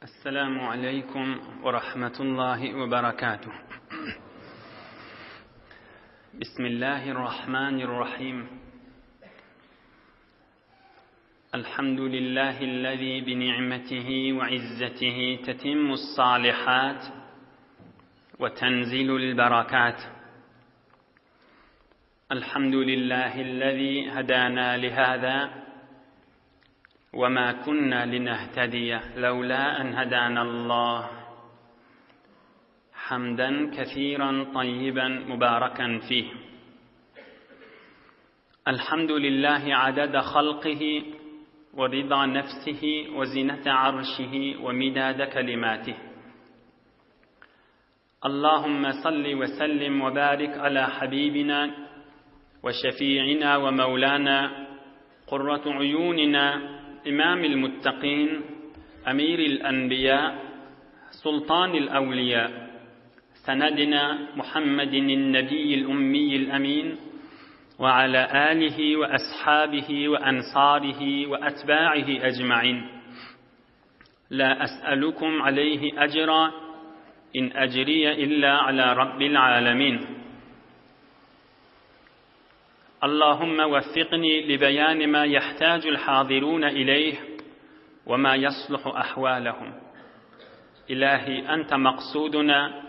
السلام عليكم ورحمة الله وبركاته بسم الله الرحمن الرحيم الحمد لله الذي بنعمته وعزته تتم الصالحات وتنزل البركات الحمد لله الذي هدانا لهذا وما كنا لنهتدي لولا أن هدانا الله حمدا كثيرا طيبا مباركا فيه الحمد لله عدد خلقه ورضا نفسه وزنة عرشه ومداد كلماته اللهم صل وسلم وبارك على حبيبنا وشفيعنا ومولانا قرة عيوننا إمام المتقين أمير الأنبياء سلطان الأولياء سندنا محمد النبي الأمي الأمين وعلى آله وأصحابه وأنصاره وأتباعه أجمعين لا أسألكم عليه أجرا إن أجري إلا على رب العالمين اللهم وفقني لبيان ما يحتاج الحاضرون إليه وما يصلح أحوالهم إلهي أنت مقصودنا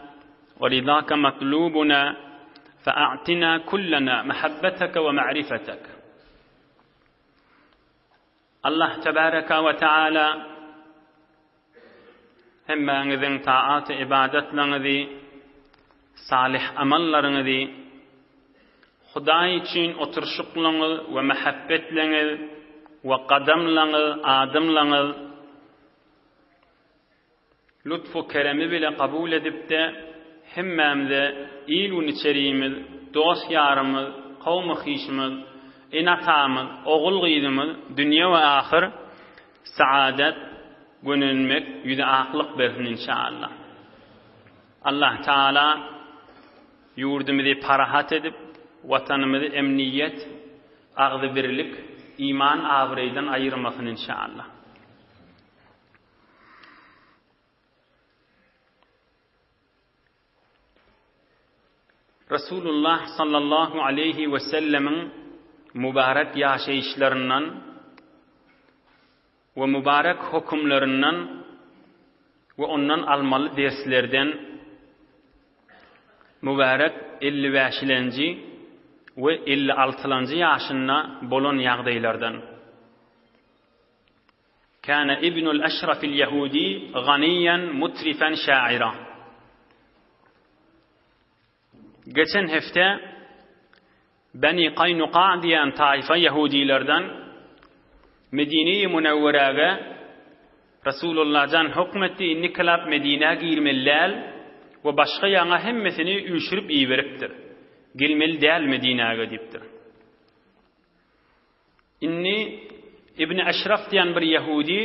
ورضاك مطلوبنا فأعطنا كلنا محبتك ومعرفتك Allah tebareka we taala hemmäňiziň taat-y ybadatlaryňyzy, salyh amallaryňyzy, Hudaý üçin oturyşyklaryňyz we mähebbetleňiz we gadamlaňyz, adymlaňyz Lutfu keremi bile kabul edipde hemmämize il-gün içerimiz, dost-ýarymyz, kowmy-hyşymyz, ene-atamyz, ogul-gyzymyz dünýe we ahyr saadat, gönenmek, ýüzi aklyk bersin inşaallah. Allah Taala ýurdumyzy parahat edip, watanymyzy emniýet, agzybirlik, iman abraýdan aýyrmasyn inşaallah. Resulullah sallallahu aleýhi we sellemiň mübarek ýaşaýyşlaryndan we mübarek hökümlerinden we ondan almaly derslerden mübarek 55-lenji we 56-lanjy ýaşynda bolan ýagdaýlardan. Kana ibnul Eşrafil Ýehudi ganiýen mutrifen şaira. Geçen hepde Beni Kaýnuka diýen taýfa ýehudilerden Medine-i Münewweräge Resulullah jan hökm etdi, indi kylap Medinä girmeli däl we başga ýaňa hemmesini üýşürip iberipdir. Gelmeli däl Medinäge diýipdir. Indi Ibn Eşraf diýen bir ýehudi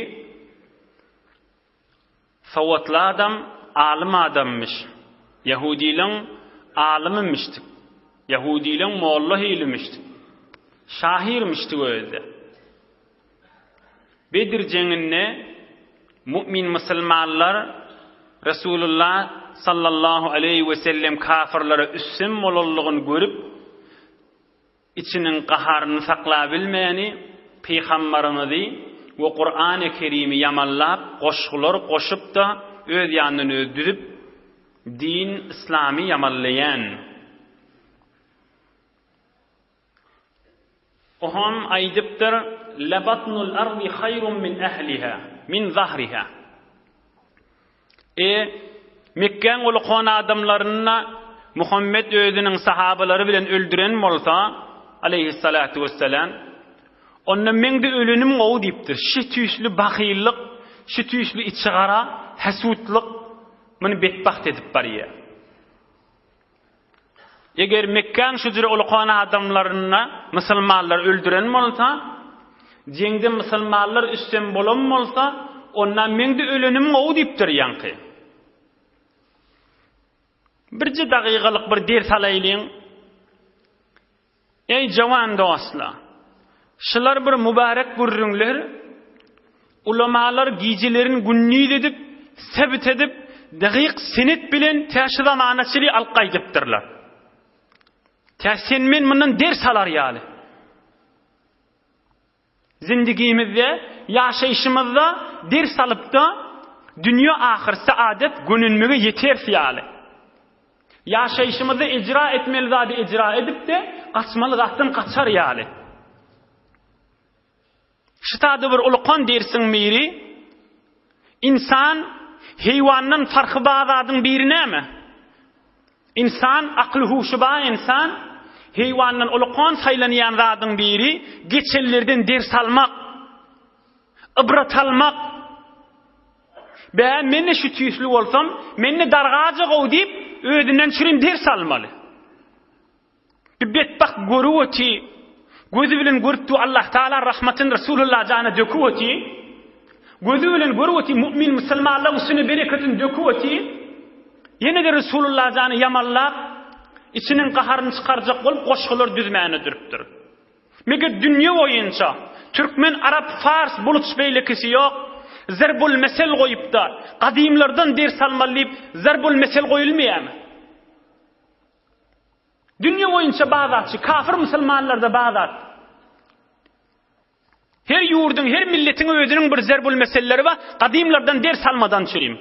sowatly adam, alym adammyş. Ýehudileň alymymyşdyk. Ýehudileň molla hilimişdik. Şahyrmyşdyk özi. Bedir jeňinde mu'min musulmanlar Resulullah sallallahu aleýhi we sellem kafirlere üstem bolanlygyny görüp, Içiniň gaharyny saklabilmäni Pygambarymyzy we Kurany Kerimi ýamanlap goşgular goşup-da öz ýanyndan özi düzüp din yslamy ýamanlaýan. Oham aýdypdyr, Lebatnul ardi haýrun min ehliha, min zahriha. E. Mekgäň ulukan adamlaryny Muhammet özüniň sahabalary bilen öldüren bolsa, aleýhissalatu wessalam, onda meň-de ölenim gowy diýipdir. Şi tüýsli bahyllyk, şi tüýsli içigara, hesutlyk muny betbagt edip barýar. Eger Mekgäň şu jüre ulukan adamlaryny musulmanlar öldüren bolsa, jeňde musulmanlar üstem bolan bolsa, onda meň-de ölenim gowy diýipdir ýaňky. Birje dagygalyk bir ders alaýlyň. Eý jawan dostlar! Şular bir mübarek gürrüňler. Ulamalar gijelerin gündiz edip, sebit edip, dagyk senet bilen tä şu zamana çenli alyp gaýdypdyrlar. Tä sen men mundan ders alar ýaly. Zindigimizde, ýaşaýşymyzda ders alyp-da, dünýe ahyr saadet gönenmege ýeteris ýaly. Ýaşaýşymyzda ejra etmeli zady ejra edip-de, gaçmaly zatdan gaçar ýaly. Şytada bir ulukan dersiň biri, ynsan heýwandan farky bar zadyň biri näme? Ynsan, akyly-huşy bar ynsan, heýwandan ulukan saýlanýan zadyň biri geçenlerden ders almak, ybrat almak. Bä, men-de şu tüýsli bolsam, men-de dargaja-gow diýip, özünden çürim ders almaly. Bir betbagt görüp oty, gözi bilen görüp dur Allah Taala rahmatyny Resulullah jana döküp oty. Gözi bilen görüp oty mu'min musulmanlaryň üstüne bereketini döküp oty. Ýene-de Resulullah jany ýamanlap, içiniň gaharyny çykarjak bolup goşgular düzmäne durupdyr. Meger dünýe boýunça türkmen, arap, fars, buluç beýlekisi ýok. Zerbul mesel goýup-da, gadymlardan ders almaly diýip, zerbul mesel goýulmaýarmy? Dünýe boýunça bazatçy, kafir musulmanlarda bazat. Her ýurduň, her milletiň özüniň bir zerbul meselleri bar, gadymlardan ders almadan çürim.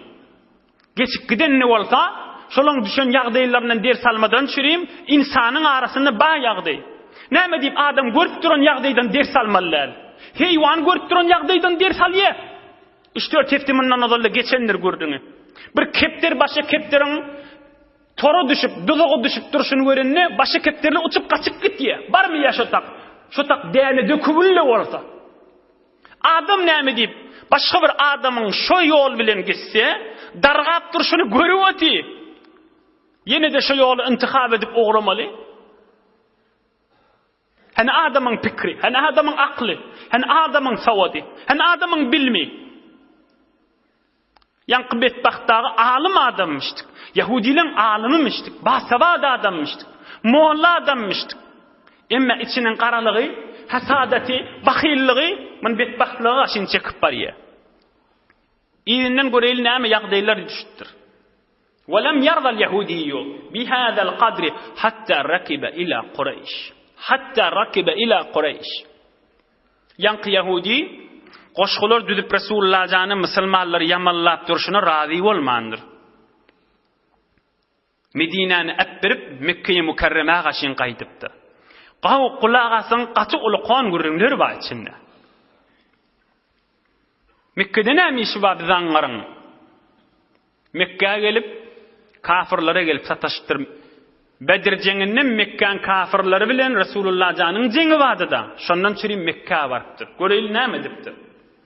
Geçip gidenini bolsa, şolaň düşen ýagdaýlaryndan ders almadan çürim, ynsanyň arasynda bar ýagdaý. Näme diýip adam görüp duran ýagdaýdan ders almaly däl. Heýwan görüp duran ýagdaýdan ders alýar. Üç-dört hepde mundan ozal-da geçendir gürrüňi. Bir kepder başa kepderiň Tora düşüp, duzaga düşüp durşuny görende, başy kepderli uçup gaçyp gitýär. Barmaýar şo tak. Şo tak däne döküwli-le bolsa. Adam näme diýip, başga bir adamyň şo ýol bilen gitse, dargap durşuny görüp otyr. Ýene-de şo ýoly intihap edip ugramaly. Hany adamyň pikri, hany adamyň akly, hany adamyň sowady, hany adamyň bilimi. Ýaňky betbagt dagy alym adammyşdyk. Ýahudileň alymymyşdyk, basawat adammyşdyk, molla adammyşdyk. Emma içiniň garalygy, hasadaty, bahyllygy muny betbagtlyga gaşyn çekip barýar. Yzyndan göreýli näme ýagdaýlar düşüpdir. Welem ýardal ýahudiyyu bihadal kadri hatta rakiba ila Kureýş. Hatta rakiba ila Kureýş. Ýaňky ýahudi goşgular düzüp Resulullah jany musulmanlary ýamanlap durşuna razy bolmandyr. Medinäni äpberip Mekgeýi Mükerremä gaşyn gaýdypdyr. Gaw gulak asyň gaty uly kon gürrüňler bar içinde. Mekgede näme işi bar bi zaňňaryň? Mekgä gelip, kafyrlara gelip sataşypdyr. Bedir jeňinde Mekgäň kafyrlary bilen Resulullah janyň jeňi bardy-da, şondan çürim Mekgä barypdyr. Göreýli näme edipdir.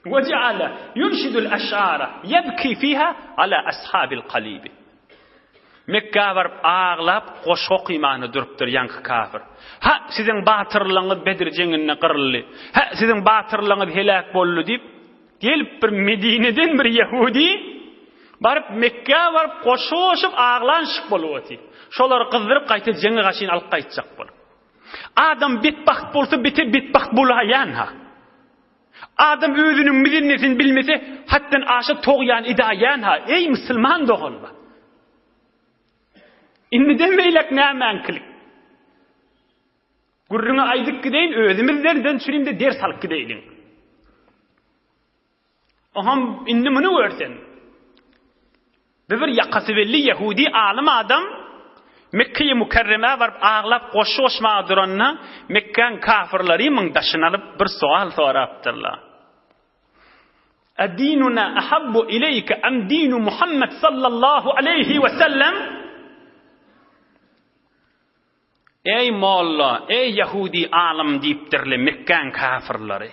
We jeale ýunşidul eş'ara ýebki fiha ala ashabil kalibi. Mekgä baryp aglap goşgy okymana durupdyr ýaňky kafyr. Hä, siziň batyrlygyňyz Bedir jeňinde gyryldy. Hä, siziň batyrlygyňyz heläk boldy diýip, Gelip bir Medineden bir ýehudi baryp Mekgä baryp goşgy goşup aglanyşyk bolup otyr. Şolary gyzdyryp gaýta jeňe gaşyn alyp gaýtjak bolup. Adam betbagt bolsa beter betbagt bolaýan-ha. Adam özüniň mizinnesini bilmese hatdan aşa togýan edaýan-ha. Eý musulman doganlar. Indiden beýläk nämäňkilik? Gürrüňi aýdyp gideýin, özümizden çürimde ders alyp gideýliň. Oham indi muny gör sen. Bir bir ýakasy belli ýehudi alym adam Mekge-i Mükerremä baryp aglap goşgy goşmaga duranda Mekgäň kafyrlary muň daşyny alyp bir sowal sorapdyrlar. Edinuna ahabbu ileýke am dinu Muhammed sallallahu aleýhi we sellem? Eý, molla, eý, ýahudi alym diýipdirle Mekgäň kafyrlary.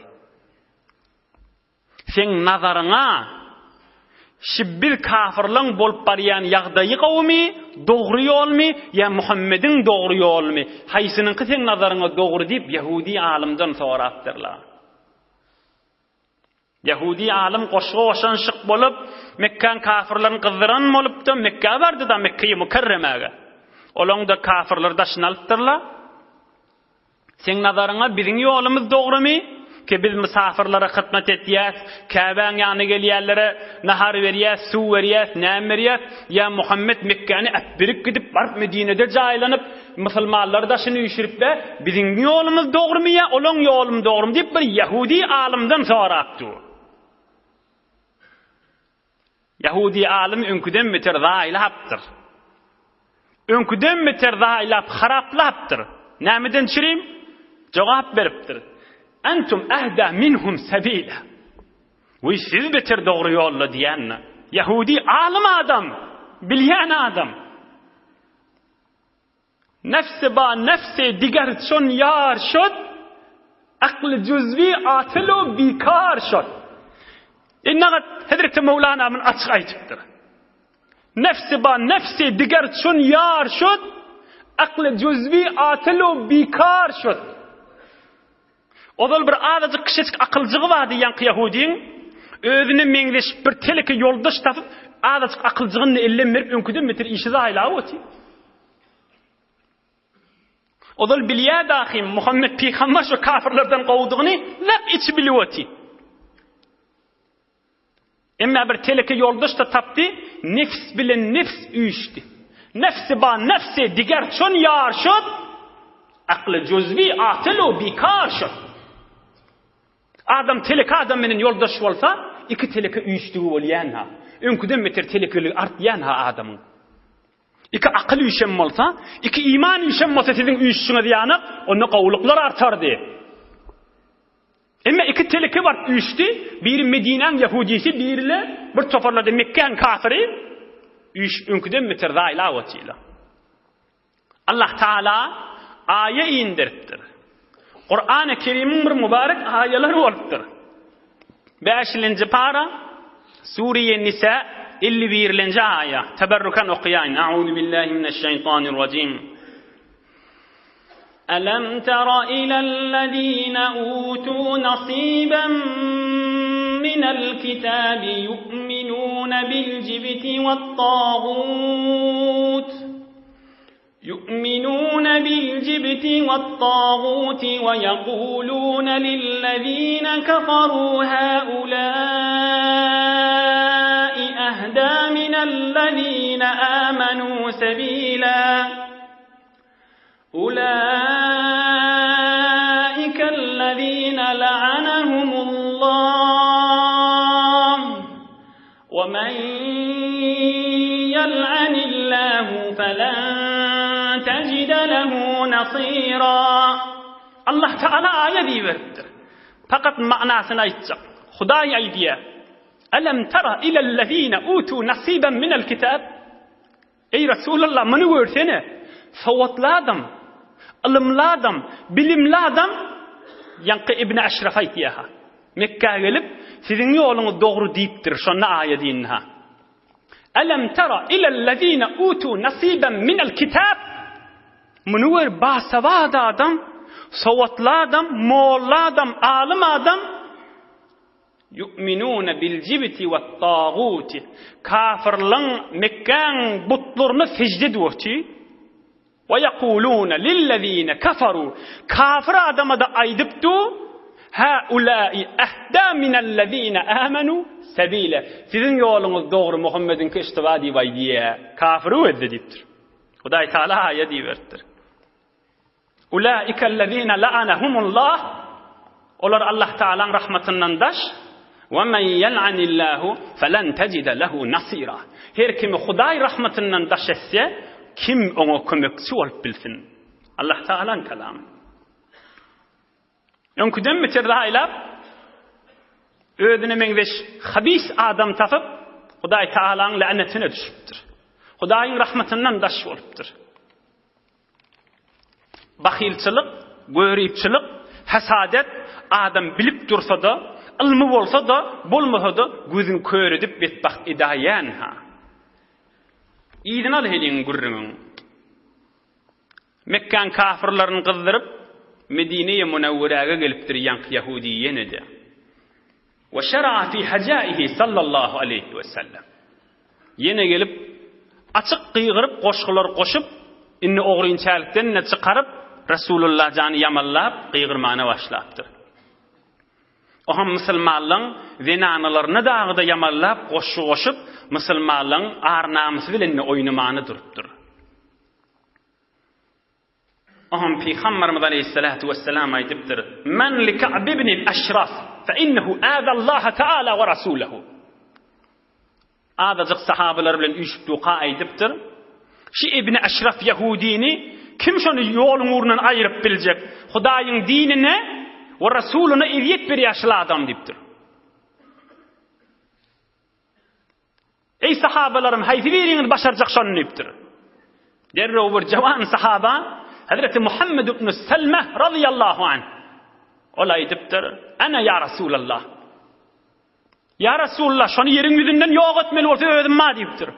Seň nazaryňa şi biz kafyrlaň bolup barýan ýagdaýy gowumy, dogry ýolmy, ýa Muhammediň dogry ýolumy, haýsynyňky seň nazaryňa dogry diýip ýahudi alymdan sorapdyrlar. Ýahudi alym goşgy goşan şyk bolup, Mekgäň kafyrlaryny gyzdyran bolupdy, Mekgä bardy-da, Mekgeýi Mükerremäge. Olaň-da kafyrlary daşyna alypdyrlar. Seň nazaryňa biziň ýolumyz dogrumy? Ki biz mysafyrlara hyzmat etýäs, Käbäň ýanyna gelýänlere. nahar berýäs, suw berýäs, näme berýäs, ýa Muhammet Mekgäni äpberip gidip, baryp Medinede jaýlanyp, musulmanlary daşyny üýşürip-de, biziň ýolumyz dogrumy ýa olaň ýolumy dogrumy diýip bir ýahudi alymdan sorapdy. Ýahudi alym öňküden beter zaýlapdyr. Öňküden beter zaýlap, haraplapdyr. Nämeden çürim? Jogap beripdir. Entum ehda minhum sebila. Wiý, siz beter dogry ýolda diýenine. Ýahudi alym adam, bilýän adam. Nefsi ba nefsi diger çon ýar şod, Akly juzwi atyl u bikar şod. Innagat Hezreti Mewlana muny açyk aýdypdyr. Nefsi ba nefsi diger çon ýar şod, Akly juzwi atyl u bikar şod. Ozal bir azajyk kiçijik akyljygy bardy ýaňky ýahudyň. Özüne meňzeş bir teleke ýoldaş tapyp, azajyk akyljygyny elden berip, öňküden beter işi zaýalap otyr. Ozal bilýärdi ahym, Muhammet pygamber şu kafirlerden gowudygyny lap içi bilip otyr. Emma bir teleke ýoldaş-da tapdy, nefs bilen nefs üýşdi. Nefsi ba nefsi diger çon ýar şod, akly juzwi atyl u bikar şod. Adam teleke adam menen ýoldaş bolsa, iki teleke üýşdügi bolýan-ha. Öňküden beter telekeligi artýan-ha adamyň. Iki akyl üýşen bolsa, iki iman üýşen bolsa siziň üýşüşiňiz ýanak, onda gowulyklar artardy. Emma iki teleke baryp üýşdi, biri Medinäň ýahudisi, biri-le bir toparlarda Mekgäň kafyry üýşüp öňküden beter zaýlap otyrlar. Allah Taala aýa inderipdir. Kurany Kerimiň bir mübarek aýalary bolupdyr. Bäşilenji para Suriye Nisa 51-lenji aýa. Teberrukan okaýaýyn. A'udhu billahi mineşşeýtanirrajim. Elem tera ilellezine utu nasiben minel kitabi yu'minune bil cibti ve tağut يؤمنون بالجبت والطاغوت ويقولون للذين كفروا هؤلاء أهدى من الذين آمنوا سبيلا أولئك الذين لعنهم الله ومن يلعن الله فلن تجد له نصيرا Allah Teala aýa diýiberipdir. Fakat manasyny aýtjak. Hudaý aýdýar. Elem tara ilellezine utu nasiban minel kitab. Eý Resulallah muny görsene, sowatly adam, ylymly adam, bilimli adam ýaňky Ibni Eşref aýtýa-ha. Mekgä gelip, siziň ýoluňyz dogry diýipdir, şonda aýat indi-ha. Elem tera ilellezine utu nasiben minel kitab Muny gör, basawat adam, sowatly adam, molla adam, alym adam Ýu'minune bil-jibti wat-taguti. Kafyrlaň Mekgäň butlaryna sežde edip oty. We ýekulune lillezine kafaru. Kafir adama-da aýdyp du, Haulâi ehda minellezine âmenû sebile. Siziň ýoluňyz dogry, Muhammediňki iştiba diýip aýdýa. Kafir öwezde diýipdir. Hudaý Taala aýa diýiberipdir. Ulaikellezine la'anahumullah Olar Allah Taalaň rahmatyndan daş. Ve men yel'anillahu felen tecide lehu nasira. Her kimi Hudaý rahmatyndan daş etse, kim oňa kömekçi bolup bilsin? Allah Taalaň kalamy. Öňküden beter zaýlap, özüne meňzeş habis adam tapyp, Hudaý Taalaň la'netine düşüpdir. Hudaýyň rahmatyndan daş bolupdyr. Bahylçylyk, göripçilik, hasadet adam bilip dursa-da, ylmy bolsa-da, bolmasa-da gözüni kör edip betbagt edäýän-ha. Yzyny al heliň gürrüňiň. Mekgäň kafyrlaryny gyzdyryp, Medine-i Münewweräge gelipdir ýaňky ýahudi ýene-de. We şera'a fi hajaihi sallallahu aleýhi we sellem. Ýene gelip, açyk gygyryp goşgular goşup, indi ogrynçälikden-de çykaryp, Resulullah jany ýamallap, gygyrmana başlapdyr. Oham musulmanlaň zenanalaryna dagyda ýamanlap goşgy goşup, musulmanlaň ar-namysy bilen-de oýnamany durupdyr. Oham Pygamberimiz aleýhissalatu wessalam aýdypdyr, Men li Ka'b ibn al-Aşraf, fe innehu azallaha taala we rasulehu. Azajyk sahabalar bilen üýşüp duka aýdypdyr, Şi Ibni Aşraf ýahudini kim şony ýoluň ugrundan aýyryp biljek? Hudaýyň dinine we Rasulyna ezýet berýär şul adam diýipdir. Eý sahabalarym haýsy biriňiz başarjak şony diýipdir. Derrew bir jawan sahaba Hazreti Muhammed ibn Selme razyýallahu anh ol aýdypdyr, Ana ýa Rasulallah. Ýa Resulallah, şony ýeriň ýüzünden ýok etmeli bolsa özüm ma diýipdir.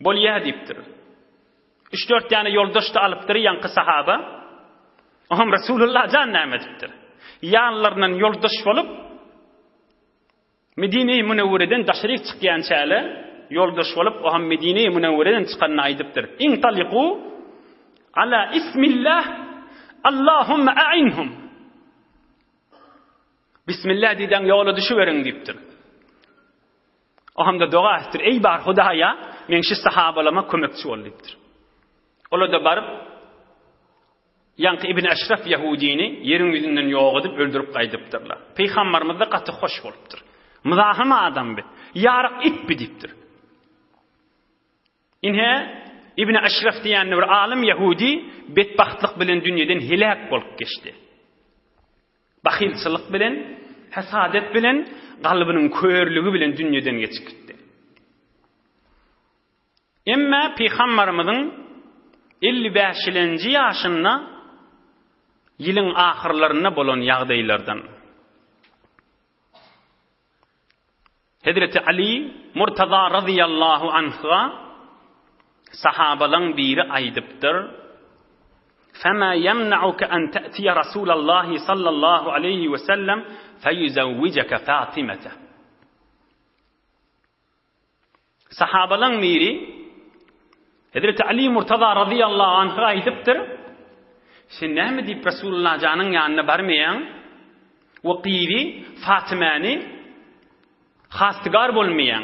Bolýa diýipdir. Üç-dört ýany ýoldaş-da alypdyr ýaňky sahaba. Oňam Resulullah jan näme edipdir? Ýanlaryndan ýoldaş bolup, Medine-i Münewwereden daşaryk çykýançäle ýoldaş bolup, o hem Medine-i Münewwereden çykanyny aýdypdyr. Intaliku ala ismillah Allahumma a'inhum. Bismillah diýden ýola düşüberiň diýipdir. O hem-de doga etdir. Eý bar Hudaýa, meň şu sahabalama kömekçi bol diýipdir. Olar-da baryp Ýaňky Ibn Eşref ýahudini ýeriň ýüzünden ýok edip öldürip gaýdypdyrlar. Pygambarymyz-da gaty hoş bolupdyr. Myzahym adam bi. Ýaryk it bi diýipdir. Ine, Ibn Eşref diýen bir alym ýahudi betbagtlyk bilen dünýeden heläk bolup geçdi. Bahylçylyk bilen, hasadet bilen, galbynyň körlügi bilen dünýeden geçip gitdi. Emma Pygambarymyzyň 55-lenji ýaşynda ýylyň ahyrlarynda bolan ýagdaýlardan. Hezreti Ali Murtaza razyýallahu anhga sahabalaň biri aýdypdyr, Fema ýemnauke an ta'tiýe Rasulallahi sallallahu aleýhi we sellem feýüzewwijeke Fatimete. Sahabalaň biri Hezreti Ali Murtaza razyýallahu anha aýdypdyr, Sen näme diýip Resulullah janyň ýanyna barmaýaň we gyzy Fatymäni hastygar bolmaýaň,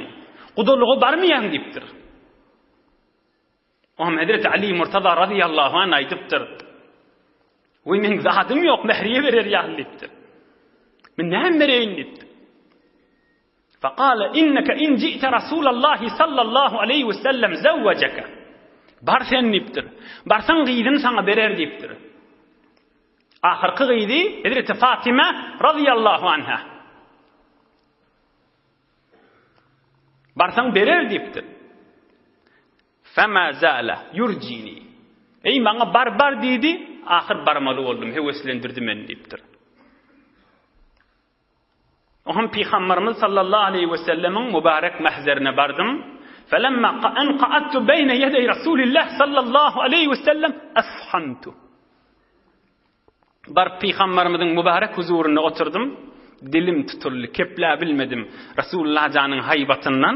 gudalyga barmaýaň diýipdir. Oňam Hezreti Ali Murtaza razyýallahu anh aýdypdyr, Weý, meň zadym ýok, mähriye berer ýaly diýipdir. Men näme bereýin diýipdir. Fekale inneke in ji'te Rasulallahi sallallahu aleýhi we sellem zewwejeke. Bar sen diýipdir. Barsaň gyzyny saňa berer diýipdir. Ahyrky gyzy Hezreti Fatyma razyýallahu anha. Barsaň berer diýipdir. Fema zala yurjini. Eý maňa bar bar diýdi, ahyr barmaly boldum, höweslendirdi meni diýipdir. Oňam Pygamberimiz sallallahu aleýhi we sellemiň mübarek mähzerine bardym. Felemma en qa'adtu beýne ýedeý Rasulillah sallallahu aleýhi we sellem afhamtu. Baryp Pygamberimiziň mübarek huzurynda oturdym. Dilim tutuldy, kepläp bilmedim. Rasulullah janyň haýbatyndan,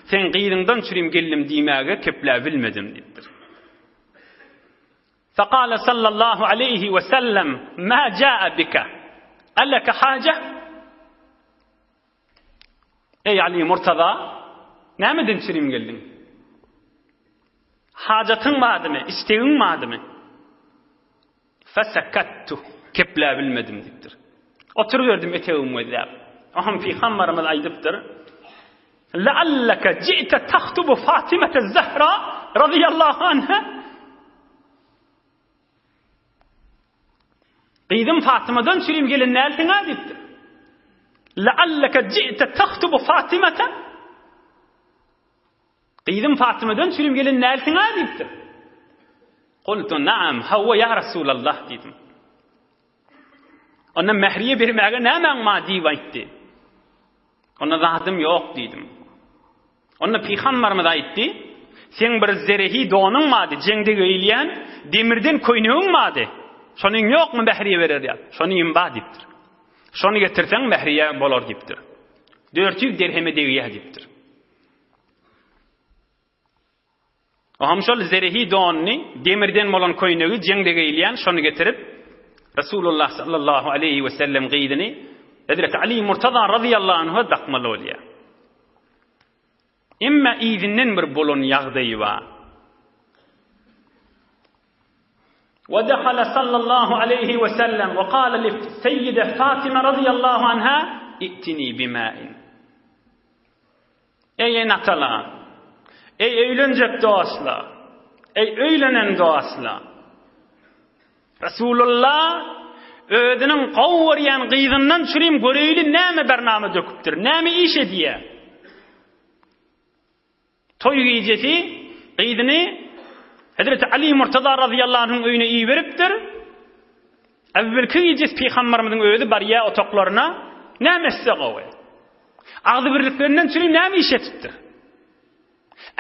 Seň gyzyňdan çürim geldim diýmäge kepläp bilmedim diýipdir. Fekale sallallahu aleýhi we sellem, Ma jaa bike? Eleke haje? Eý Ali Murtaza, nämeden çirim geldiň? Hajatyň bardymy, istegiň bardymy? Fesekettu, kepläp bilmedim diýipdir. Oturyberdim etegimi gözläp. Oňam pygamberimiz aýdypdyr, Lealleke ji'te tahtubu Fatimete Zehra radiyallahu anha. Gyzym Fatymadan çürim gelen dälsiň-ä diýipdir. Lealleke ji'te tahtubu Fatimete. Gyzym Fatymadan çürim gelen dälsiň-ä diýipdir. Kultu naam, hawa ýa Resulallah diýdim. Onda mähriye bermäge nämäň bar diýip aýtdy. Onda zadym ýok diýdim. Onda pygambarymyz aýtdy, Seň bir zerehi donuň bardy, jeňde geýilýän demirden köýnegiň bardy. Şonyň ýokmy mähriye berer ýaly? Şonym bar diýipdir. Şony getirseň mähriye bolar diýipdir. 400 derheme degýär diýipdir. Oňam şol zerehi donuny, demirden bolan köýnegi, jeňde geýilýän, şony getirip. Resulullah sallallahu aleýhi we sellem gyzyny Hezreti Ali Murtaza razyýallahu anha dakmaly bolýar. Emma yzyndan bir bolan ýagdaýy bar. Wa dakhala sallallahu aleýhi we sellem we kala li seýýide Fatima razyýallahu anha i'tini bima'in. Eý ene-atalar! Eý öýlenjek dostlar! Eý öýlenen dostlar! Resulullah özüniň gowy görýän gyzyndan çürim göreýli näme bernama döküpdir, näme iş edýär? Toý gijesi gyzyny Hezreti Ali Murtaza razyýallahu anhuň öýüne iberipdir. Äwwelki gijesi pygamberimiziň özi barýar otaklaryna, näme etse gowy? Agzybirliklerinden çürim näme iş etipdir?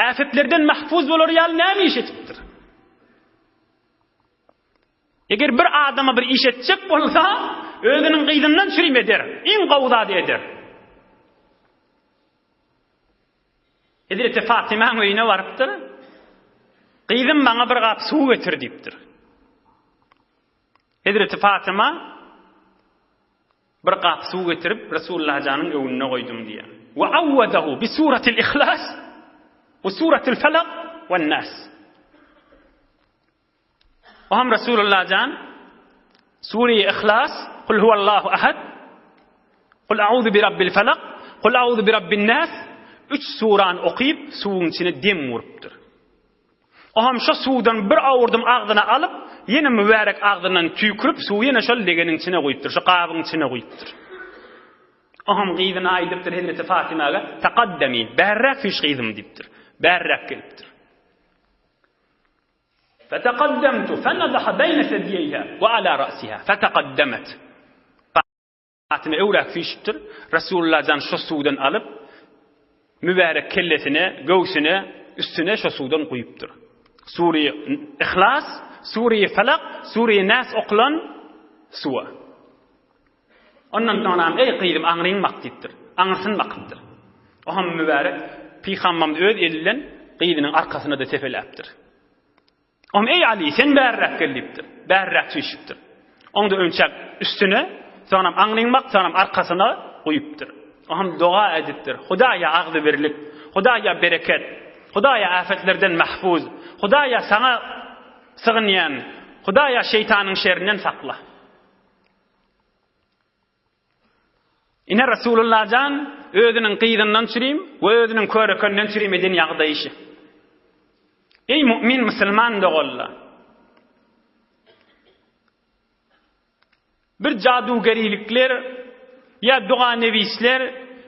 Äfetlerden mahfuz bolar ýaly näme iş etipdir? Eger bir adama bir iş etjek bolsa, özüniň gyzyndan çürim eder, iň gowy zady eder. Hezreti Fatymaň öýüne barypdyr. Gyzym maňa bir gap suw getir diýipdir. Hezreti Fatyma bir gap suw getirip Resulullah janyň öňünde goýdum diýýär. Wa awwadahu bi suratil ihlas we suratil falak we nas. O hem Resulullah jan Sure-i Ihlas, Kul huwallahu ahad, Kul a'udhu bi rabbil falak, Kul a'udhu bi rabbin nas üç surany okyp, suwuň içine dem urupdyr. O hem şo suwdan bir awurdym agzyna alyp, ýene mübärek agzyndan tüýkürip, suwy ýene şol legeniň içine guýupdyr, şo gabyň içine guýupdyr. O hem gyzyna aýdypdyr Hezreti Fatymaga, Takaddemi, bärräk süýş gyzym diýipdir. Bärräk gelipdir. Fetekaddemtu fenadaha beýne sedýeýha we ala ra'siha fetekaddemet. Fatyma öwräk süýşüpdir. Resulullah jan şo suwdan alyp, mübärek kellesine, göwsüne, üstüne şo suwdan guýupdyr. Sure-i Ihlas, Sure-i Felak, Sure-i Nas okulan suwa. Ondan soňram, Eý, gyzym, aňryňy bak diýipdir. Aňyrsyny bakypdyr. O hem mübärek Pygamberimiz öz eli bilen gyzynyň arkasyna-da sepeläpdir. O hem, Eý, Aly, sen bärräk gel diýipdir. Bärräk süýşüpdir. Oň-da önçäk üstüne, soňram aňryňy bak, soňram arkasyna guýupdyr. O hem doga edipdir. Hudaýa agzybirlik, Hudaýa bereket, Hudaýa äfetlerden mahfuz, Hudaýa saňa sygynýan, Hudaýa şeýtanyň şerinden sakla. Ine Resulullah jan özüniň gyzyndan çürim we özüniň körekenden çürim eden ýagdaýy. Eý mu'min musulman doganlar! Bir jadugerilikler ýa doganebisler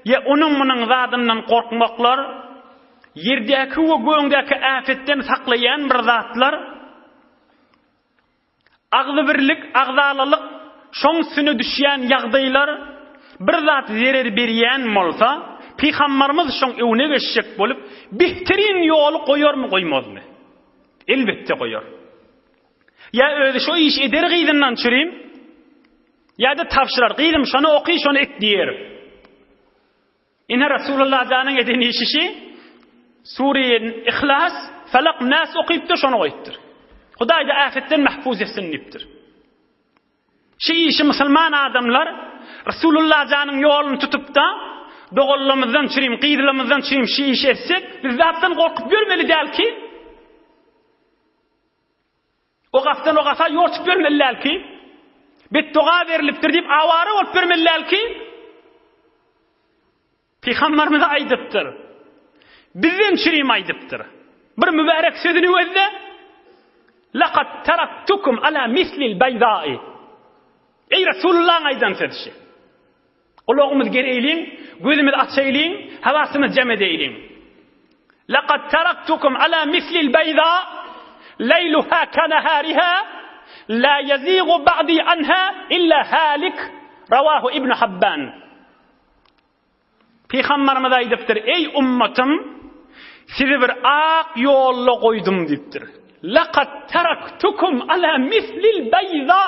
ýa onuň munuň zadyndan gorkmaklar ýerdäki we göňdäki äpetden saklaýan bir zatlar Agzybirlik, agzalalyk, şoň üstüne düşýän ýagdaýlar bir zat zerer berýän bolsa, Pygambarymyz şoň öňüne geçjek bolup, behterin ýoly goýarmy, goýmazmy? Elbetde goýar. Ýa özi şo işi eder gyzyndan çürim, ýa-da tabşyrar, gyzym şony oky, şony et diýer. Ine Resulullah janyň eden işi şi, Sure-i Ihlas, Felak, Nas okypdyr, şony goýupdyr. Hudaý-da äfetden mahfuz etsin diýipdir. Şi işi musulman adamlar Resulullah janyň ýoluny tutup-da, doganlarymyzdan çürim, gyzlarymyzdan çürim şi işi etsek, biz zatdan gorkup ýörmeli däl ki, O gapdan o gapa ýortup ýörmeli däl ki, betdoga berlipdir diýip awara bolup ýörmeli däl ki, Pygamberimiz aýdypdyr. Bizden çürim aýdypdyr. Bir mübärek sözüni gözle. Laqad taraktukum ala mislil baydai. Ey Resulullah'ın aýdan sözü. Gulagymyzy gereýliň, gözümizi açaýlyň, hawasymyzy jem edeýliň. Laqad taraktukum ala mislil baýza leýluha kanahariha la ýazigu ba'di anha illa halik. Rawahu Ibn Habban. Pygamberimiz aýdypdyr, Eý ummatym, sizi bir ak ýolda goýdum diýipdir. Laqad taraktukum ala mislil baýza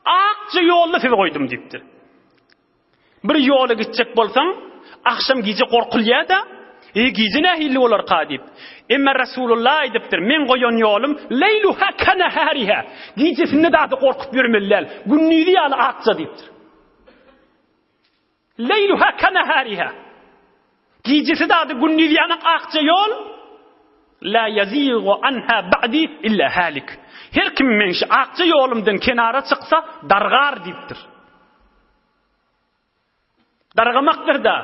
Akja ýolda sizi goýdum diýipdir. Bir ýola gitjek bolsaň, agşam gije gorkulýar-da, E, gije nähili bolarka diýip. Emma Resulullah aýdypdyr, meň goýan ýolum leýluha kanahariha. Gijesinde zady gorkup ýörmeli däl. Gündizi ýaly akja diýipdir. Leýluha kanahariha. Gijesi zady gündiz ýaly akja ýol. La yazigu anha ba'di illa halik. Her kim meň şu akja ýolumdan kenara çyksa, dargar diýipdir. Dargamakdyr-da.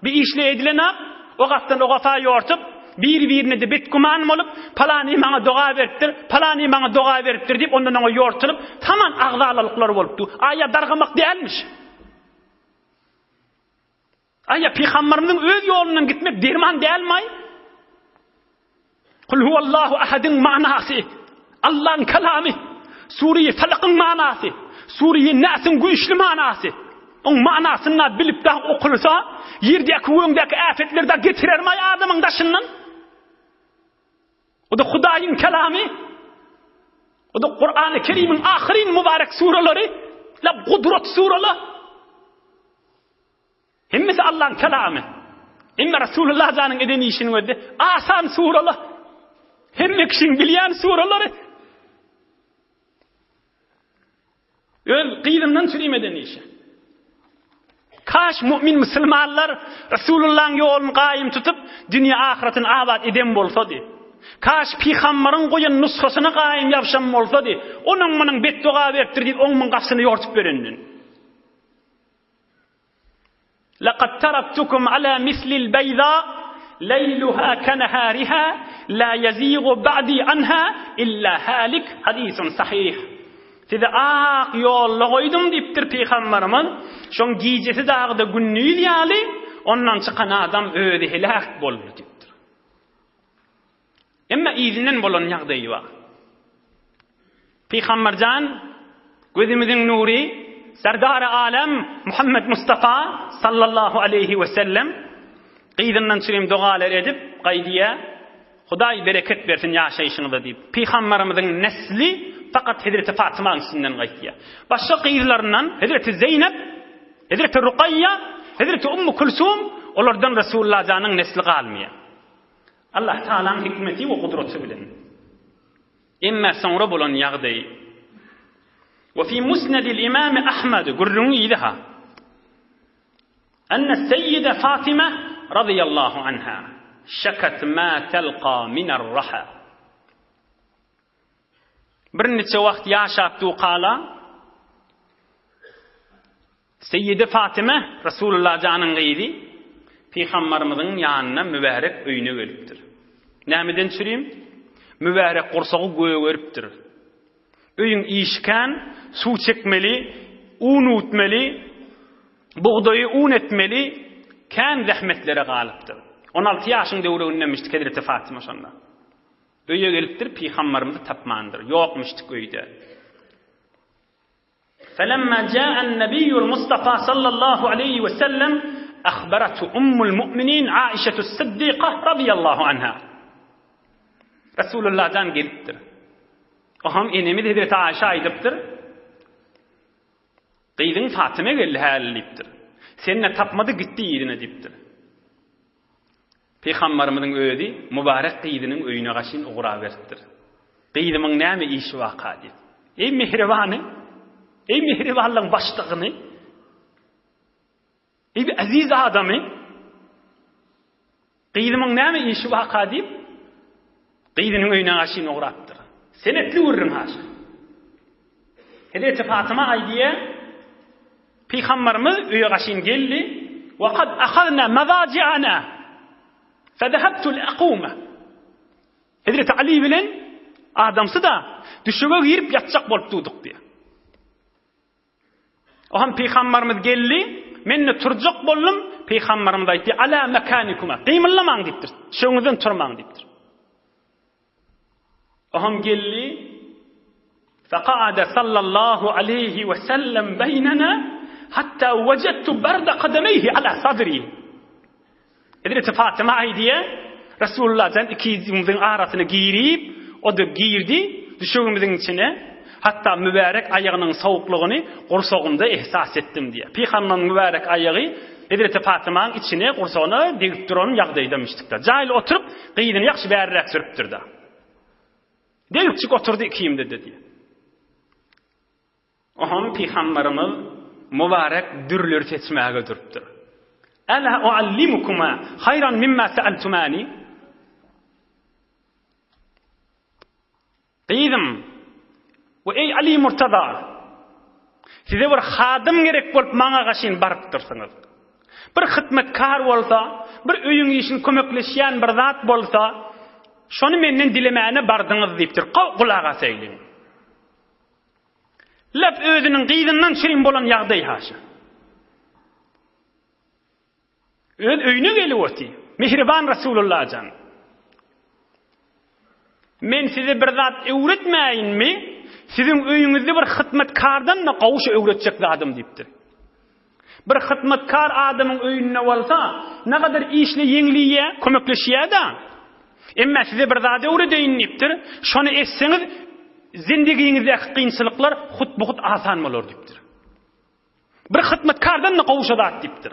Bir işle edilen-ak, o gapdan o gapa ýortup, bir-birine-de betgüman bolup, palany maňa doga beripdir, palany maňa doga beripdir diýip, ondan oňa ýortulyp, taman agzalalyklar bolup dur. Aýa dargamak dälmiş. Aýa pygamberimiziň öz ýolundan gitmek derman dälmaý? Kul huwallahu ahadyň manasy, Allaň kalamy, Sure-i Falakyň manasy, Sure-i Nasyň güýçli manasy. Oň manasyny bilip dagy okulsa, ýerdäki göňdäki äpetleri dagy getirermaý adamyň daşyndan? O-da Hudaýyň kelamy. O-da Kurany Kerimiň ahyryn mübarek suralary, la gudrat suralar. Hemmesi Allaň kelamy. Emma Resulullah janyň eden işiniň özi asan suralar. Hemme kişiň bilýän suralary. Öz gyzyndan çürim eden işi. Kaş mu'min musulmanlar Resulullahyň ýoluny gaýym tutup, dünýä ahyretini abat eden bolsady. Kaş pygambaryň goýan nusgasyna gaýym ýapyşan bolsady, onuň munuň betdoga beripdir diýip, oň muň gapysyna ýortup berenden. Laqad taraktukum ala mislil beýza leýluha kenehariha la ýezigu ba'di anha illa halik hadisun sahyh. Sizi ak ýolda goýdum diýipdir pygambarymyz. Şoň gijesi dagda gündiz ýaly, ondan çykan adam özi heläk boldy diýipdir. Emma yzyndan bolan ýagdaýy bar. Pygamberjan gözümiziň nury, Serdary alem Muhammed Mustafa sallallahu aleýhi we sellem gyzyndan çürim dogalar edip gaýdýar. Hudaý bereket bersin ýaşaýşyňyza diýip. Pygamberimiziň nesli fakat Hezreti Fatymaň üstünden gaýtýar. Başga gyzlaryndan Hezreti Zeýnep, Hezreti Rukaýýa, Hezreti Ummu Kulsum olardan Resulullah janyň nesli galmaýar. Allah Tagalaň hikmeti we gudraty bilen. Emma soňra bolan ýagdaý We fi Musnedil Imam Ahmed gürrüňiň yzy ha. Enne Seyyide Fatima radiyallahu anha şekat ma telqa minar raha. Birniçe wagt ýaşap dukala Seýýide Fatyma, Resulullah janyň gyzy, Pygambarymyzyň ýanyna mübärek öýüne gelipdir. Nämeden çürim? Mübärek gursagy gögeripdir. Öýüň işi kän, suw çekmeli, un üwtmeli, bugdaýy un etmeli, kän zähmetlere galypdyr. On alty ýaşyň döwregindemişdi Hezreti Fatyma şonda. Öýe gelipdir, Pygambarymyzy tapmandyr. Ýokmuşdyk öýde. Felemma ja'an nebiyyul Mustafa sallallahu aleýhi we sellem ahbarathu ummul mu'minin Aişetus Siddiqa radiyallahu anha. Resulullah jan gelipdir. Oham enemiz Hezreti Aişe aýdypdyr. Gyzyň Fatyma geldi häli diýipdir. Sen-de tapmady gitdi yzyna diýipdir. Pygambarymyzyň özi mübarek gyzynyň öýüne gaşyn ugraberipdir. Gyzymyň näme işi barka diýip. Eý mähribany! Eý mähribanlygyň başlygyny! Eý bir eziz adamy! Gyzymyň näme işi barka diýip, gyzynyň öýüne gaşyn ugrapdyr. Senetli gürrüň haşa. Hezreti Fatyma aýdýar, Pygamberimiz öýe gaşyn geldi. Wa kad ahazna mazaji'ana. Fezehabtu li'akuma. Hezreti Ali bilen adamsy-da düşege girip ýatjak bolup durduk diýýär. Ohan pygamberimiz geldi, men-de turjak boldum, pygamberimiz aýtdy, Ala mekanikuma, gymyldamaň diýipdir, düşegiňizden turmaň diýipdir. Ohan geldi, Feka'ade sallallahu aleýhi we sellem beýnena hatta wejedtu berde kademeyhi ala sadri. Hezreti Fatyma aýdýar, Resulullah jan ikimiziň arasyna girip, o-da girdi düşegimiziň içine, hatda mübärek aýagynyň sowuklygyny gursagymda ihsas etdim diýýär. Pygamberiň mübärek aýagy. Hezreti Fatymaň içine, gursagyna degip duran ýagdaýdamyşdyk-da. Jaýly oturyp, gyzyny ýagşy bäriräk sürüpdir-de. Degipjik oturdy ikimde-de diýýär. Oňam pygamberimiz mübarek dürleri seçmäge durupdyr. Ela uallimukuma haýran mimma sa'altumani? Gyzym, we eý Ali Murtaza, size bir hadym gerek bolup maňa gaşyn barypdyrsyňyz. Bir hytmetkar bolsa, bir öýüň işini kömekleşýän bir zat bolsa, şony menden dilemäne bardyňyz diýipdir. Gulak asaýlyň. Lep özüniň gyzyndan çirim bolan ýagdaý haşa. Öz öýüne gelip oty. Mihriban Resulullah jan. Men size bir zat öwretmäýinmi? Siziň öýüňizde bir hytmatkardan-da gowy şu öwretjek zadym diýipdir. Bir hytmatkar adamyň öýünde bolsa, nagadar işle ýeňliýä, kömekleşýä-da. Emma size bir zat öwredeýin diýipdir. Şony etseňiz, zindigiňizdäki kynçylyklar hut-bu-hut asan bolar diýipdir. Bir hytmatkardan-da gowy şo zat diýipdir.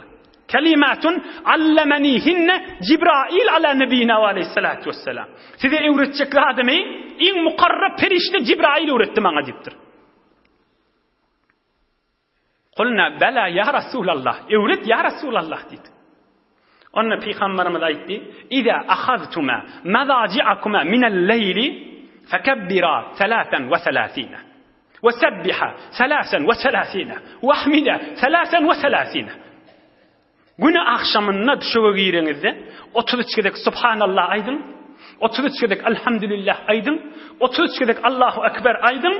Kelimatun allamanihinne Jibrail ala nebina we aleyhissalatu vesselam. Size öwretjek zadymy iň mukarrab perişde Jibrail öwretdi maňa diýipdir. Kulna bela ýa Rasulallah, öwret ýa Rasulallah diýdi. Onda Pygamberimiz aýtdy, Iza ahaztuma mazaji'akuma minel-leýli fekebbira selasen we selasine we sebbiha selasen we selasine we ahmida selasen we selasine. Güne agşamynda düşege gireňizde 33 gezek Subhanallah aýdyň, 33 gezek Elhamdülillah aýdyň, 33 gezek Allahu Ekber aýdyň,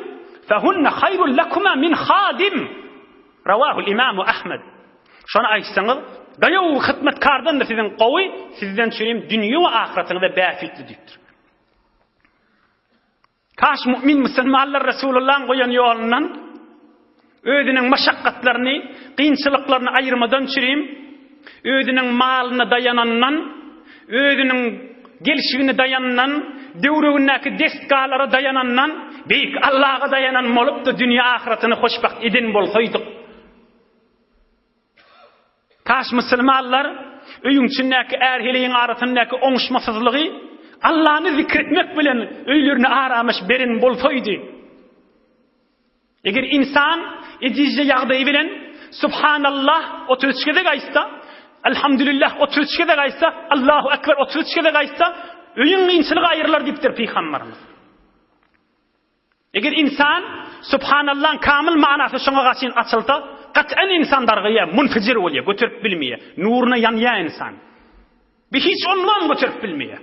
fehunne haýrul lekuma min hadim. Rawahul Imamu Ahmed. Şony aýtsaňyz, daýaw hyzmatkardan-da siziň gowy, sizden çürim dünýe we ahyratyňyza bähbitli diýipdir. Kaş mu'min musulmanlar Resulullahyň goýan ýolundan özüniň maşakgatlaryny, kynçylyklaryny aýyrmadan çürim, özüniň malyna daýanandan, özüniň gelşigine daýandan, döwregindäki desgalara daýanandan, beýik Allaha daýanan bolup-da dünýe ahyratyny hoşbagt eden bolsaýdyk. Kaş musulmanlar öýüň içindäki är-heleýiň arasyndaky oňuşmasyzlygy Allany zikretmek bilen öýlerine aramyş beren bolsaýdy. Eger insan ejizje ýagdaýy bilen Subhanallah 33 gezek aýtsa, Elhamdülillah 33 gezek aýtsa, Allahu Ekber 33 gezek aýtsa, öýüň kynçylygy aýrylar diýipdir pygamberimiz. Eger ynsan Subhanallaň kamyl manasy şoňa gaçyn açylsa, gat'an ynsan dargaýar, munfijir bolýar, göterip bilmeýär. Nuruna ýanýar ynsan. Bir hiç onlam göterip bilmeýär.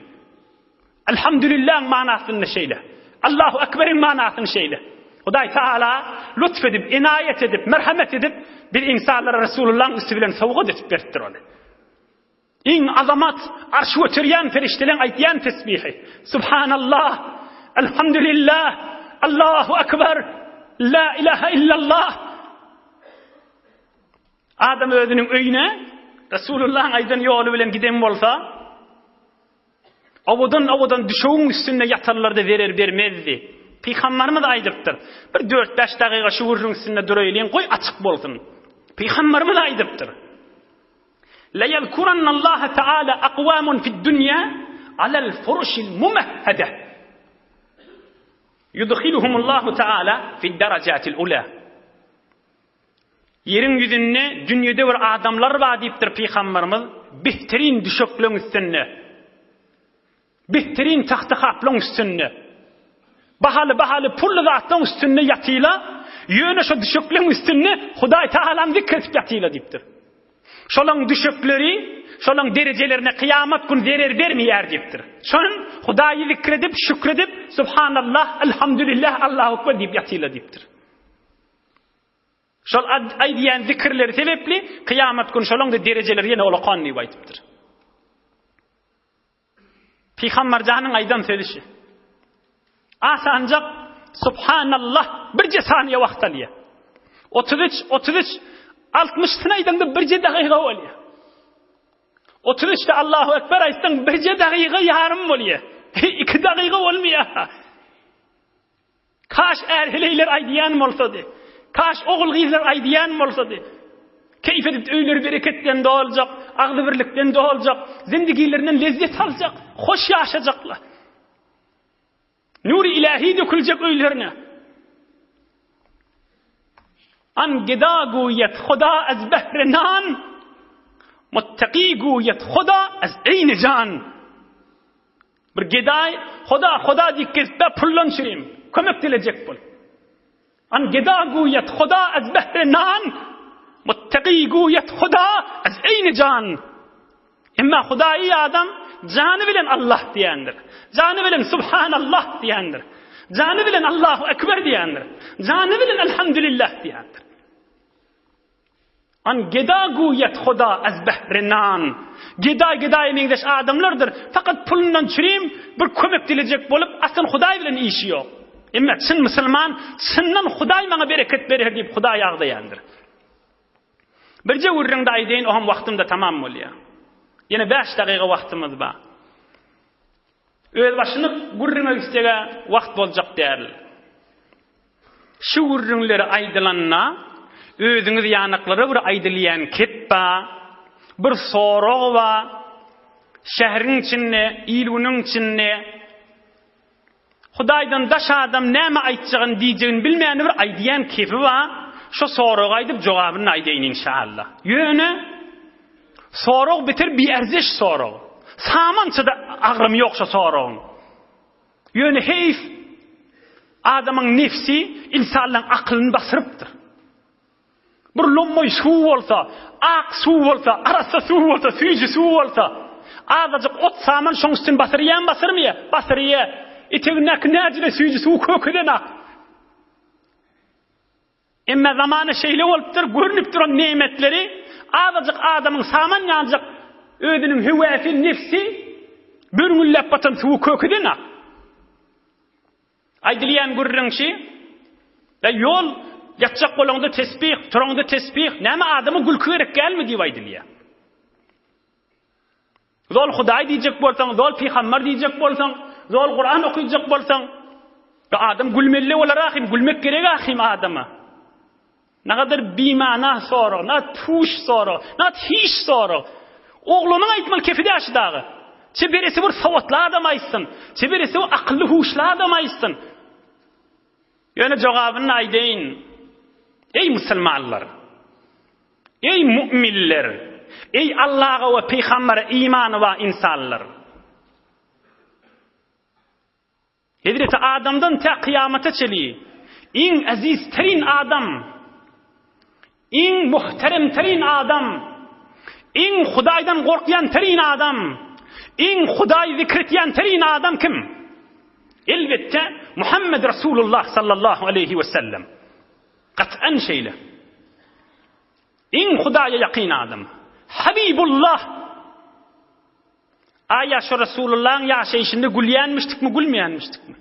Elhamdülillaň manasyny şeýle. Allahu Ekberiň manasyny şeýle. Hudaý Taala lutf edip, enaýet edip, merhamet edip, biz ynsanlara Resulullaň üsti bilen sowgat edip beripdir ony. Iň azamat arş göterýän perişdeleň aýtýan tesbihi. Subhanallah, Elhamdülillah, Allahu Ekber, La ilaha illallah. Adam özüniň öýüne Resulullahyň aýdan ýoly bilen giden bolsa, Owadan-owadan düşegiň üstünde ýatanlarda zerer bermezdi. Pygambarymyz aýdypdyr. Bir dört-bäş dagyga şu gürrüň üstünde duraýlyň, goý açyk bolsun. Pygambarymyz aýdypdyr. La ýezkurannallaha taala akwamun fid-dunýa alal furuşil mumahhada. Yudhiluhumullahu taala fid-darajatil ula. Ýeriň ýüzünde dünýede bir adamlar bar diýipdir pygamberimiz, behterin düşekleň üstünde, behterin tagtyhaplaň üstünde, bahaly-bahaly pully zatlaň üstünde ýatyla, ýöne şo düşekleň üstünde Hudaý Tagalany zikr edip ýatyla diýipdir. Şolaň düşekleri, şolaň derejelerine kyýamat gün zerer bermeýär diýipdir. Şon Hudaýy zikr edip, şükür edip, Subhanallah, Elhamdülillah, Allahu Ekber diýip ýatyla diýipdir. Şol aýdýan zikirleri sebepli kyýamat gün şolaň-da derejeleri ýene ulakan diýip aýdypdyr. Pygamber janyň aýdan sözi şu. Asanjak Subhanallah birje saniýe wagt alýar. 33 33 60 syny aýdaňda birje dagyga bolýar. 33-de Allahu Ekber aýtsaň birje dagyga ýarym bolýar. 2 dagyga bolmaýar. Kaş är-heleýler aýdýan bolsady. Kaş ogul-gyzlar aýdýan bolsady. Keýp edip öýleri bereketden doljak, agzybirlikden doljak, zindigilerinden lezzet aljak, hoş ýaşajaklar. Nury ilahi döküljek öýlerine. An geda guýet Huda az behre nan, muttaki guýet Huda az eýni jan. Bir gedaý Huda, Huda diýip gezip-de puldan çürim, kömek dilejek bolup. An geda guýet Huda az behre nan, muttaki guýet Huda az eýni jan. Emma Hudaýy adam jany bilen Allah diýendir. Jany bilen Subhanallah diýendir. Jany bilen Allahu Ekber diýendir. Jany bilen Elhamdülillah diýendir. An geda guýet Huda az behre nan. Geda gedaýa meňzeş adamlardyr. Fakat pulundan çürim bir kömek dilejek bolup asyl Hudaý bilen işi ýok. Emma çyn musulman çyndan Hudaý maňa bereket berer diýip Hudaýy agzaýandyr. Birje gürrüňde aýdaýyn, oňam wagtym-da tamam bolýar. Ýene bäş dagyga wagtymyz bar. Özbaşyna gürrüňe gitseg-ä wagt boljak däl. Şu gürrüňleri aýdylanda, özüňiz ýanaklara bir aýdylýan kep bar, bir sorag bar. Şäheriň içinde, il-günüň içinde Hudaýdan daş adam näme aýtjagyny diýjegini bilmän bir aýdýan kefi bar, şo soragy aýdyp jogabyny aýdaýyn inşallah. Ýöne sorag beter biärzeş sorag. Samança-da agramy ýok şo soragyň. Ýöne heýf adamyň nefsi ynsanlaň akylyny basyrypdyr. Bir lommaý suw bolsa, ak suw bolsa, arassa suw bolsa, süýji suw bolsa, azajyk ot saman şoň üstüni basyrýamy, basyrmaýa? Basyrýa. Etegindäki näjele süýji suwy kökeden ak. Emma zamana şeýle bolupdyr, görnüp duran nemetleri azajyk adamyň saman ýaljak özüniň höwäsi, nefsi börňülläp batan suwy kökeden ak. Aýdylýan gürrüň şi, Ä ýol, ýatjak bolaňda tesbih, turaňda tesbih, näme adama gülki gerek dälmi diýip aýdylýar. Zol Hudaý diýjek bolsaň, zol pygambar diýjek bolsaň, zol Kuran okyjak bolsaň, adam gülmeli bolar ahym, gülmek gerek ahym adama. Nagadar bimana sorag, na puş sorag, na hiç sorag. Oglanyň aýtmaly kefi däl şu dagy. Çeberesi bir sowatly adam aýtsyn, çeberesi bir akylly huşly adam aýtsyn. Ýöne jogabyny aýdaýyn. Eý musulmanlar! Eý mu'minler! Eý Allaha we pygambere imany bar insanlar! Hezreti Adamdan tä kyýamata çeli iň eziz terin adam, iň muhterem terin adam, iň Hudaýdan gorkýan terin adam, iň Hudaýy zikr etýän terin adam kim? Elbetde, Muhammed Rasulullah sallallahu aleýhi we sellem. Gat'an şeýle. Iň Hudaýa ýakyn adam. Habibullah. Aýa şo Resulullahyň ýaşaýşynda gülýänmişdikmi, gülmeýänmişdikmi?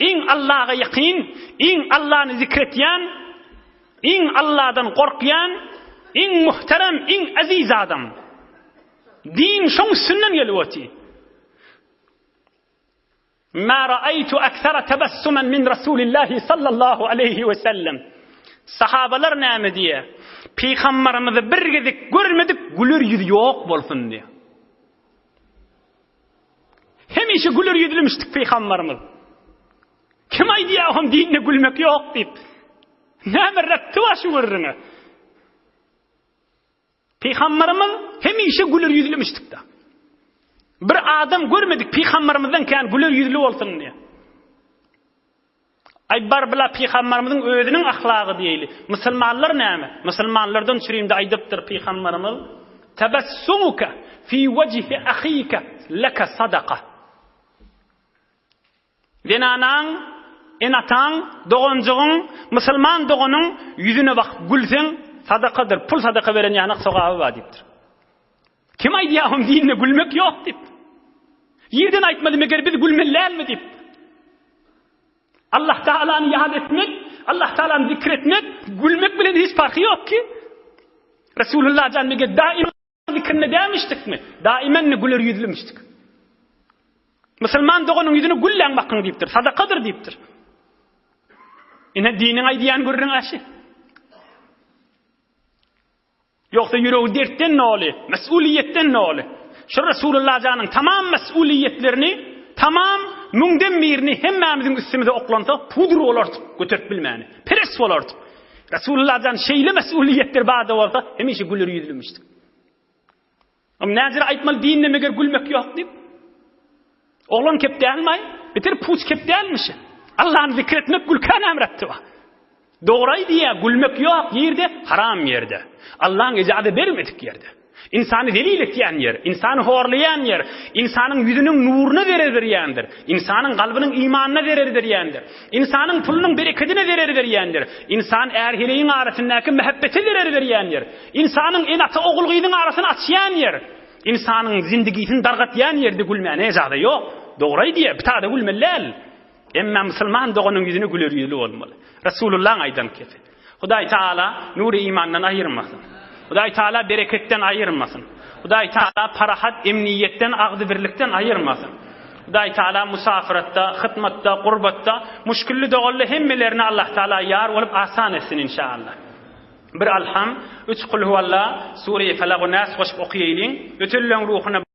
Iň Allaha ýakyn, iň Allany zikr etýän, iň Alladan gorkýan, iň muhterem, iň eziz adam. Din şoň üstünden gelip otyr. Ma ra'aytu akthara tabassuman min Rasulillahi sallallahu aleýhi we sellem. Sahabalar näme diýýär? Pygambarymyzy bir gezek görmedik, güler ýüzi ýok bolsun diýýär. Hemişe güler ýüzlümişdik pygambarymyz. Kim aýdýar oň dinine gülmek ýok diýip? Näme retdi bar şu gürrüňe? Pygambarymyz hemişe güler ýüzlümişdikde. Bir adam görmedik pygambarymyzdan kän güler ýüzli bolsun diýe. Aý bar bila pygambarymyzyň özüniň ahlagy diýeli. Musulmanlar näme? Musulmanlardan çürimde aýdypdyr pygambarymyz, Tabassumuka fi wejhi ahika laka sadaka. Zenanaň, ene-ataň, doganjygyň, musulman doganyň ýüzüne bakyp gülseň, sadakadyr, pul sadaka beren ýanak sogaby bar diýipdir. Kim aýdýar oň dininde gülmek ýok diýip? Ýerden aýtmaly meger biz gülmeli dälmi diýip. Allah Taalany ýat etmek, Allah Taalany zikr etmek, gülmek bilen hiç parhy ýok ki. Resulullah jan meger daim Zikrinde dämişdikmi? Daimenni güler ýüzlümişdik. Musulman doganyň ýüzüne gülläň bakyň diýipdir. Sadakadyr diýipdir. Ine diniň aýdýan gürrüň aşy. Ýogsa ýüregi dertden doly, mes'uliýetden doly. Şu Resulullah janyň tamam mes'uliýetlerini, tamam müňden birini hemmämiziň üstümize oklansa, pudr bolardyk, göterip bilmäni. Peres bolardyk. Resulullah jan şeýle mes'uliýetler barda bolsa, hemişe güler ýüzlümişdik. Am näzir aýtmaly dinde meger gülmek ýok diýip. Oglan kep dälmi? Beter puç kep dälmiş. Allahny zikr etmek gülkä näme rätdi bar? Dogry aýdýa, gülmek ýok ýerde, haram ýerde. Allaň ejaza bermedik ýerde. Ynsany zelil etýän ýer, ynsany horlaýan ýer, ynsanyň ýüzüniň nuruna zerer berýändir, ynsanyň kalbynyň imanyna zerer berýändir, ynsanyň pulunyň berekedine zerer berýändir, ynsan är-heleýiň arasyndaky mähebbete zerer berýändir, ynsanyň ene-ata ogul-gyzyň arasyny açýan ýer, ynsanyň zindigisini dargatýan ýerde gülmäne ejaza ýok. Dogry aýdýa, bir tada gülmeli däl. Emma musulman doganyň ýüzüne güler ýüzli bolmaly. Resulullaň aýdan kefi. Hudaý Taala nury imandan aýyrmasyn. Hudaý Taala bereketden aýyrmasyn. Hudaý Taala parahat emniýetden agzybirlikden aýyrmasyn. Hudaý Taala musafyratda, hytmatda, gurbatda muşkilli doganly hemmelerine Allah Taala ýar bolup asan etsin inşallah. Bir Alham, üç Kulhuwalla, Sure-i Felak we Nas goşup okaýalyň. Ötenleň ruhuna.